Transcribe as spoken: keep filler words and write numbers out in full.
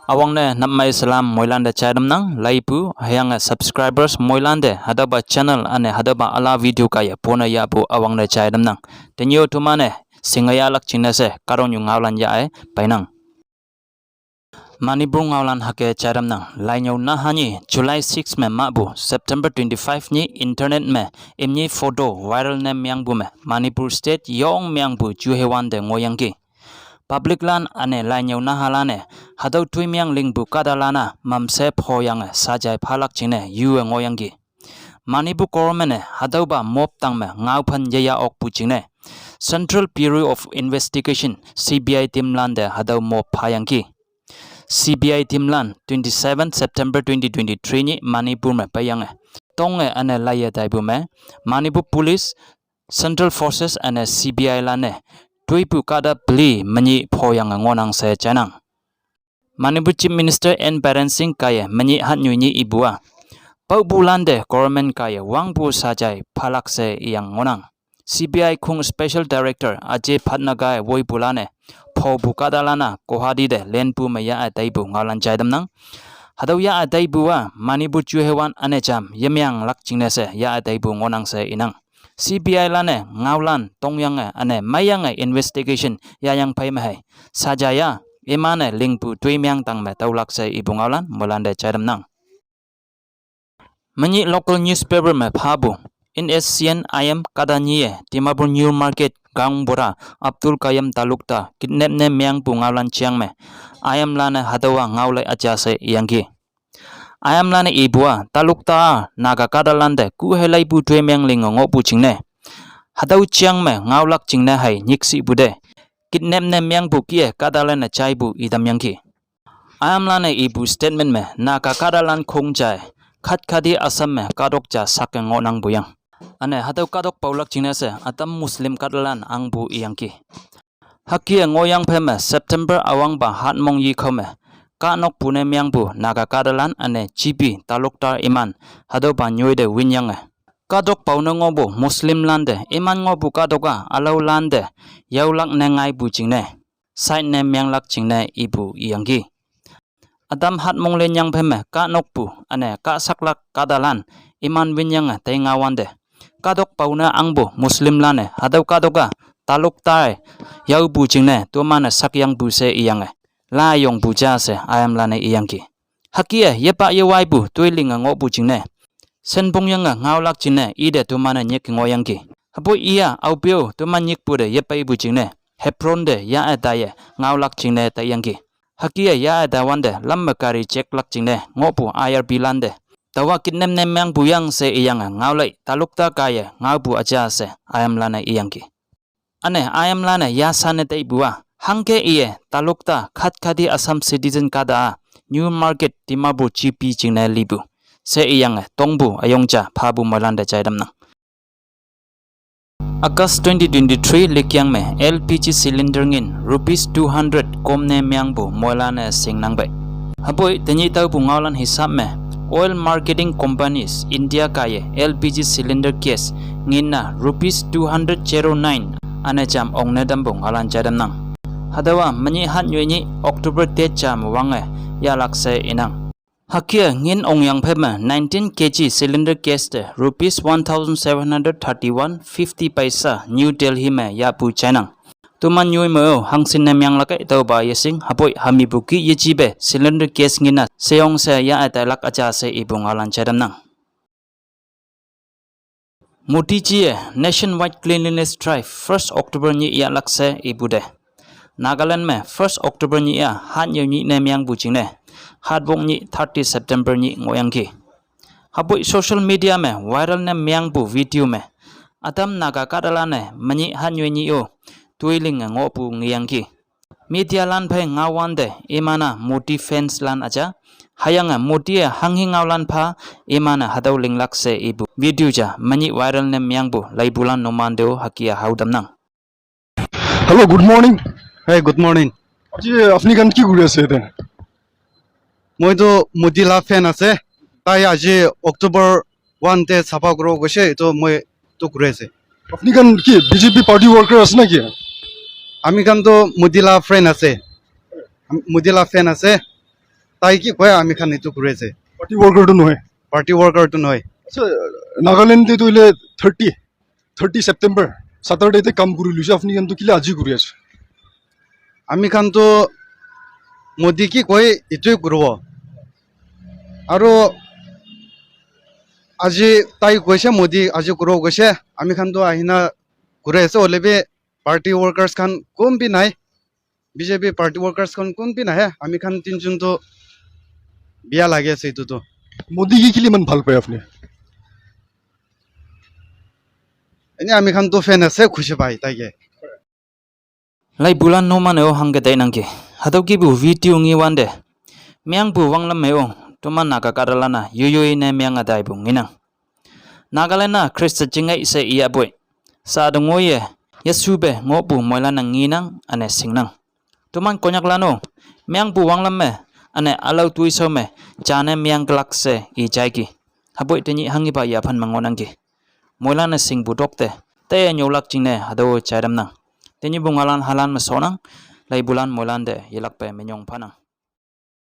Awang ne napmai salam moilan te chai damnang, laipu, hüyange subscribers moilan te, hatüopa channel üne hatüopa ala video kaiye pone yahpu awang ne chai damnang. Tenyih-o toman-e, shinge yahlak jingne she, kahtoknyu ngaolan yah-e, peinang. Manipur ngaolan hüke jai tamnang. Lainyüo naha nyih July six me mahpu September twenty-five nyih internet me imni photo viral ne mengpu me Manipur State yong mengpu juhewante ngohyangki. Public lan üne lainyüo nahalan-e hatüo toimeng lingpu kahtalan-a mamshe phoyange sajai phalak jingne yu-e ngohyangki. Manipur government-e hatüopa mob tangme ngaophen yeya okpu jingne Central Bureau of Investigation, C B I team lante hatüo mob phayangki. C B I team lan twenty-seven September twenty twenty-three nyih Manipur me peiyange tonge üne laiye taipu me Manipur Police, Central Forces üne C B I lan-e toipu kahta peli menyih phoyange ngohnang she jainang. Manipur Chief Minister N Biren Singh kaiye menyih hatnyoi nyih ipu-a, paopu lante government kaiye wangpu sajai phalak she iyang ngohnang. C B I khong Special Director Ajay Bhatnagar-e woipulan-e phopu kahtalan-a Guwahati te lenpu me yah-e taipu ngaolan jai tamnang. Hatüo yah-e taipu-a Manipur juhewan üne jam yemenglak jingne she yah-e taipu ngohnang she inang. C B I lan-e ngaolan tongyange üne meiyange investigation yayang phei me hei sajai-a iman-e lingpu toimeng tangme tüolak she ipu ngaolan moilante jai tamnang. Menyih local newspaper me phapu, N S C N I M kahta nyi-e Dimapur New Market Gaonbura Abdul Qayyum Talukdar kidnap ne mengpu ngaolan jeang me I M lan-e hatüowa ngaolai üja she iyangki. I M lan-e ipu-a Talukdar-a Naga kahtalante kuhe laipu toimeng linge ngohpu jingne hatüo jeang me ngaolak jingne hei nyikshipu te kidnap ne mengpu kih-e kahtalan-e jaipu itamyangki. I M lan-e ipu statement me Naga kahtalan khong jai khat khati Assam me kahtok ja sake ngohnangpu yang, üne hatüo kahtok paolak jingne she ütam Muslim kahtalan ahngpu iyangki. Hüke ngohyang phei me September üwangpa hatmong yikhao me kahnokpu ne mengpu Naga kahtalan üne G P Talukdar iman hatüopa nyoi te winyange kahtok pao ne ngohpu Muslim lante iman ngohpu kahtok-a ülaolante yaolak ne ngaipu jingne side ne menglak jingne ipu iyangki. Ütam hatmong lenyang phei me kahnokpu üne kahsaklak kahtalan iman winyange teingaowante kahtok pao ne ahngpu Muslim lan-e hatüo kahtok-a Talukdar-e yaopu jingne toman-e sakyangpu she iyange layongpu ja she I M lan-e iyangki. Hüke-e yepa yewaipu toi linge ngohpu jingne shenpong yange ngaolak jingne ite toman-e nyik ngohyangki. Hüpoi iya aope-o toman nyikpu te yepeipu jingne Hebron te yah-e taiye ngaolak jingne taiyangki. Hüke-e yah-e taiwante lam me gari check lak jingne ngohpu I R P lante taowa kidnap ne mengpu yang she iyange ngaolai Talukdar kaiye ngaopu üja she I M lan-e iyangki. Üne I M lan-e yashan ne taipu-a hangke iye Talukdar khat khati Assam citizen kahta-a New Market Dimapur G P jingne lipu she iyange tongpu üyong ja phapu moilante jai tamnang. August twenty twenty-three likyang me L P G cylinder ngin rupees two hundred kom ne mengpu moilan-e shingnang pei. Hüpoi tenyih taopu ngaolan hisap me Oil Marketing Companies India kaiye L P G cylinder gas ngin-a rupees two hundred zero nine üne jam ongne tampu ngaolan jai tamnang. Hatüowa menyih hatnyoi nyih October date jam wange yahlak she inang. Hüke ngin ongyang phei me nineteen K G cylinder gas te rupees one thousand seven hundred thirty-one fifty paisa New Delhi me yahpu jainang. Toman nyoi me-o hangshin ne menglak-e tüopa yeshing hüpoi hamipu kih yejipe cylinder gas ngin-a sheyong she yah-e tailak üja she ipu ngaolan jai tamnang. Modi ji-e Nationwide Cleanliness Drive first October nyih yahlak she ipu te Nagaland me first October nyih-a hatnyüo nyih ne mengpu jingne hatwok nyih thirty September nyih ngohyangki. Hüpoi social media me viral ne mengpu video me ütam Naga kahtalan-e menyih hatnyoi nyih-o toi linge ngohpu ngeyangki. Media lan phei ngaowante iman-a Modi fans lan üja, hüyange Modi-e hanghi ngaolan pha iman-e hatüo linglak she ipu video ja menyih viral ne mengpu laipulan numante-o hüke-a hao tamnang. Hello, good morning. Hey, good morning. আজি আপুনি কাৰণে কি কৰি আছে ইয়াতে? মইতো মোদী লাভ ফেন আছে। তাই আজি অক্টোবৰ ওৱান ডে চাফা কৰিব গৈছে, এইটো মই তো কৰি আছে। আপুনি কাৰণে কি বিজেপি পাৰ্টি ৱৰ্কাৰ আছে নেকি? আমি কাৰণে তো মোদী লাভ ফ্ৰেণ্ড আছে, মোদী লাভ ফেন আছে। তাই কি কয় আমি খান এইটো কৰি আছে। পাৰ্টি ৱৰ্কাৰটো নহয়। পাৰ্টি ৱৰ্কাৰটো নহয়। আচ্ছা, নাগালেণ্ডেতো ইলে থাৰ্টি থাৰ্টি ছেপ্টেম্বৰ, ছেটাৰডেতে কাম কৰি লৈছে, আপুনি কিন্তু কিলে আজি কৰি আছে? আমি খানতো মোদী কি কয় এইটোৱে কৰিব। আৰু আজি তাই কৈছে, মোদী আজি কৰিব কৈছে, আমি খানতো আহিনা কৰি আছে। হ'লে বি পাৰ্টি ৱৰ্কাৰ্ছ খান কোন বি নাই, বিজেপি পাৰ্টি ৱৰ্কাৰ্ছ খান কোন বি নাহে। আমি খান তিনিজনতো বেয়া লাগি আছে এইটোতো। মোদী কি কিলে ইমান ভাল পায় আপুনি? এনে আমি খানতো ফেন আছে, খুচি পায় তাইকে। Laibulan no mane o hangke dai nangke. Hatau kibu video ngi wande. Miang bu wanglam me o. Tuma naga kadalana yuyui ne miang adai bu nginang. Nagaland na Krista jingai se iya boi. Sa adung oye. Yesu be ngo bu moilana nginang ane singnang. Tuman konyak lano. Miang bu wanglam me. Ane alau tui so me. Jane miang gelak se i jaiki. Haboi tenyi hangi ba yaphan mangonangki. Moilana sing bu dokte. Te nyolak jingne hado chaidam nang. Tenyi bu ngalan halan me sonang. Laibulan moilan de yelak pe menyong panang.